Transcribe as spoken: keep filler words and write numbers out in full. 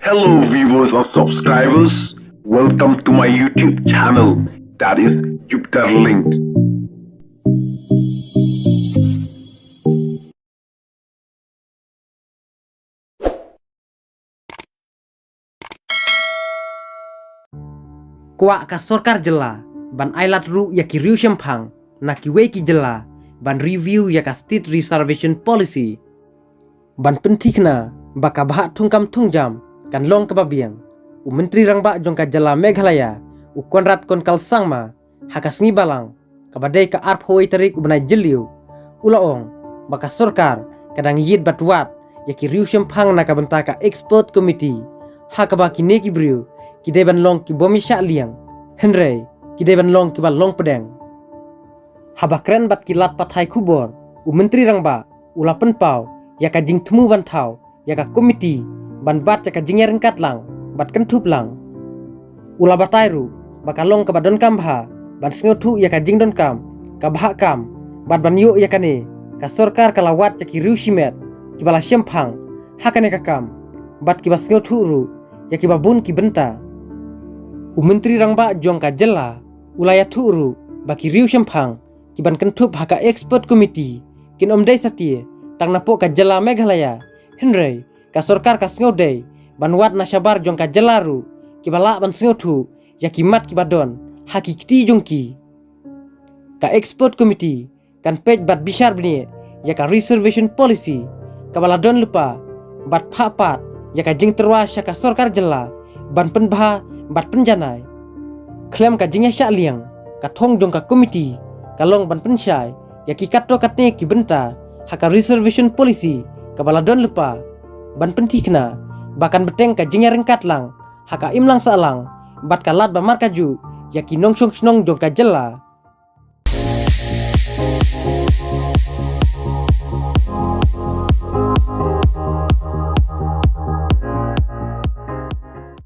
Hello, viewers and subscribers. Welcome to my YouTube channel, that is Jupiter Linked. Kwah ka sorkar jylla ban ai lad ruh ïa ki riew shemphang na kiwei ki jylla ban review ïa ka State Reservation Policy. Ban pynthikna ba ka bhah thungkam thungjam kan long kaba biang, u Myntri Rangbah jong ka jylla Meghalaya, u Conrad Konkal Sangma, ha ka sngi Balang, kaba dei ka arphew tarik u bnai Jylliew, u la ong ba ka sorkar ka dang ïit bad wad ïa ki riew shemphang na ka bynta ka expert committee, ha kaba kine ki briew ki dei ban long ki bym ïashah liang, hynrei ki dei ban long kiba long pdeng. Haba kren bad ki lad pathai khubor, u Myntri Rangbah u la pynpaw ïa ka jingthmu ban thaw ïa ka komiti ban bat ïa ka jingïaryngkat lang bad kynthup lang. U la batai ruh ba ka long kaba donkam bha ban sngewthuh ïa ka jingdonkam ka bhah kam, bad ban ïoh ïa kane ka sorkar ka la wad ïa ki riew shimet kiba la shemphang ha kane ka kam, bad kiba sngewthuh ruh ïa kiba bun ki bynta. U Myntri Rangbah jong ka jylla u la ïathuh ruh ba ki riew shemphang kiban kynthup ha ka expert committee kin ym dei satia tang napoh ka jylla Meghalaya, hynrei ka sorkar ka sngewdei ban wad na shabar jong ka jylla ruh kiba lah ban sngewthuh ïa ki mat kiba don ha ki kti jong ki. Ka expert committee kan peit bad bishar bniah ïa ka reservation policy kaba la don lypa, bad phah pat ïa ka jingtyrwa sha ka sorkar jylla ban pynbha bad pynjanai. Khlem ka jingïashah liang, ka thong jong ka komiti ka long ban pynshai ïa ki katto katne ki bynta ha ka reservation policy kaba la don lypa, ban pynthikna ba kan bteng ka jingïaryngkat lang ha ka imlang sahlang, bad ka lad ba markajuh ïa ki nongshong shnong jong ka jylla.